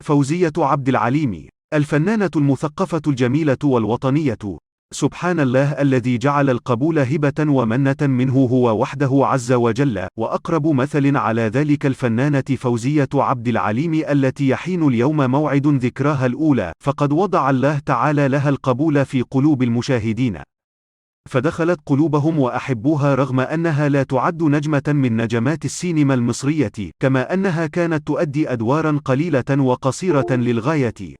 فوزية عبد العليم، الفنانة المثقفة الجميلة والوطنية. سبحان الله الذي جعل القبول هبة ومنة منه هو وحده عز وجل، وأقرب مثل على ذلك الفنانة فوزية عبد العليم التي يحين اليوم موعد ذكراها الأولى، فقد وضع الله تعالى لها القبول في قلوب المشاهدين، فدخلت قلوبهم وأحبوها رغم أنها لا تعد نجمة من نجمات السينما المصرية، كما أنها كانت تؤدي أدوارا قليلة وقصيرة للغاية.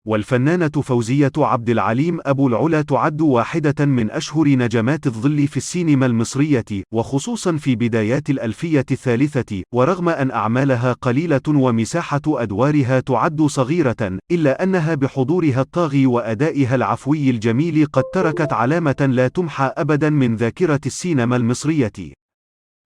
والفنانة فوزية عبد العليم أبو العلا تعد واحدة من أشهر نجمات الظل في السينما المصرية، وخصوصا في بدايات الألفية الثالثة، ورغم أن أعمالها قليلة ومساحة أدوارها تعد صغيرة، إلا أنها بحضورها الطاغي وأدائها العفوي الجميل قد تركت علامة لا تمحى أبدا من ذاكرة السينما المصرية.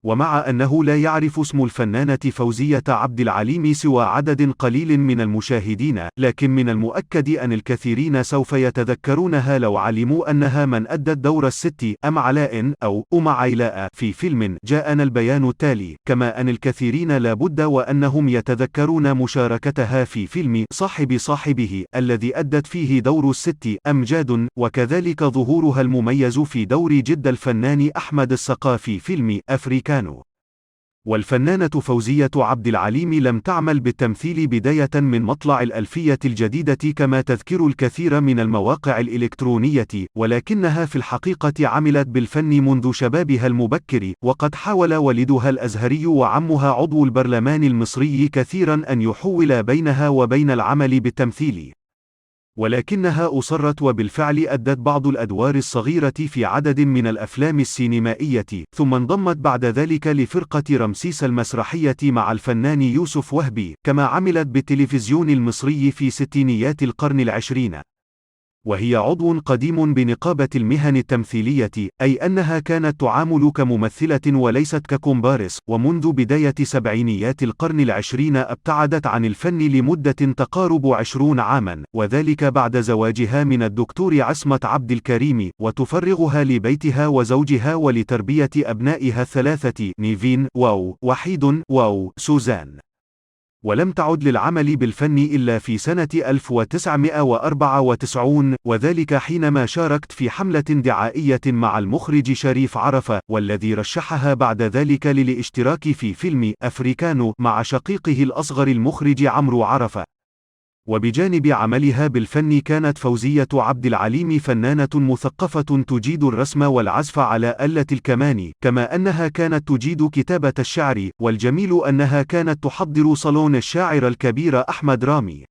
ومع أنه لا يعرف اسم الفنانة فوزية عبد العليم سوى عدد قليل من المشاهدين، لكن من المؤكد أن الكثيرين سوف يتذكرونها لو علموا أنها من أدت دور الست أم علاء أو أم عيلاء في فيلم جاءنا البيان التالي، كما أن الكثيرين لا بد وأنهم يتذكرون مشاركتها في فيلم صاحب صاحبه الذي أدت فيه دور الست أمجاد، وكذلك ظهورها المميز في دور جد الفنان أحمد السقا في فيلم أفريكانو. والفنانة فوزية عبد العليم لم تعمل بالتمثيل بداية من مطلع الألفية الجديدة كما تذكر الكثير من المواقع الإلكترونية، ولكنها في الحقيقة عملت بالفن منذ شبابها المبكر، وقد حاول والدها الأزهري وعمها عضو البرلمان المصري كثيرا أن يحول بينها وبين العمل بالتمثيل، ولكنها أصرت وبالفعل أدت بعض الأدوار الصغيرة في عدد من الأفلام السينمائية، ثم انضمت بعد ذلك لفرقة رمسيس المسرحية مع الفنان يوسف وهبي، كما عملت بالتلفزيون المصري في ستينيات القرن العشرين، وهي عضو قديم بنقابة المهن التمثيلية، أي أنها كانت تعامل كممثلة وليست ككومبارس، ومنذ بداية سبعينيات القرن العشرين ابتعدت عن الفن لمدة تقارب 20 عاما، وذلك بعد زواجها من الدكتور عصمت عبد الكريم، وتفرغها لبيتها وزوجها ولتربية أبنائها الثلاثة نيفين واو، وحيد واو، سوزان. ولم تعد للعمل بالفن إلا في سنة 1994، وذلك حينما شاركت في حملة دعائية مع المخرج شريف عرفة، والذي رشحها بعد ذلك للاشتراك في فيلم أفريكانو مع شقيقه الأصغر المخرج عمرو عرفة. وبجانب عملها بالفن كانت فوزية عبد العليم فنانة مثقفة تجيد الرسم والعزف على آلة الكمان، كما أنها كانت تجيد كتابة الشعر، والجميل أنها كانت تحضر صالون الشاعر الكبير أحمد رامي.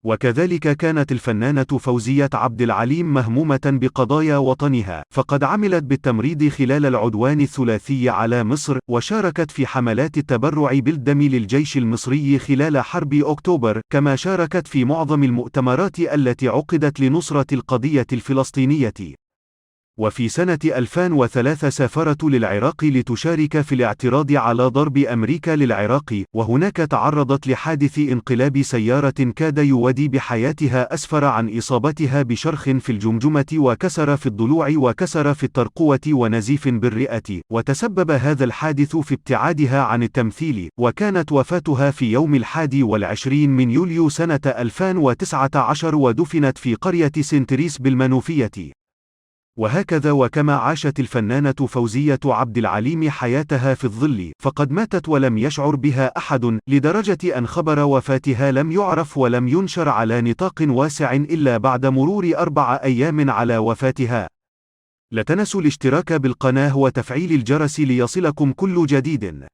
وكذلك كانت الفنانة فوزية عبد العليم مهمومة بقضايا وطنها، فقد عملت بالتمريض خلال العدوان الثلاثي على مصر، وشاركت في حملات التبرع بالدم للجيش المصري خلال حرب أكتوبر، كما شاركت في معظم المؤتمرات التي عقدت لنصرة القضية الفلسطينية. وفي سنة 2003 سافرت للعراق لتشارك في الاعتراض على ضرب أمريكا للعراق، وهناك تعرضت لحادث انقلاب سيارة كاد يودي بحياتها أسفر عن إصابتها بشرخ في الجمجمة وكسر في الضلوع وكسر في الترقوة ونزيف بالرئة، وتسبب هذا الحادث في ابتعادها عن التمثيل، وكانت وفاتها في يوم 21 من يوليو سنة 2019 ودفنت في قرية سنتريس بالمنوفية. وهكذا وكما عاشت الفنانة فوزية عبد العليم حياتها في الظل، فقد ماتت ولم يشعر بها أحد، لدرجة أن خبر وفاتها لم يعرف ولم ينشر على نطاق واسع إلا بعد مرور 4 أيام على وفاتها. لا تنسوا الاشتراك بالقناة وتفعيل الجرس ليصلكم كل جديد.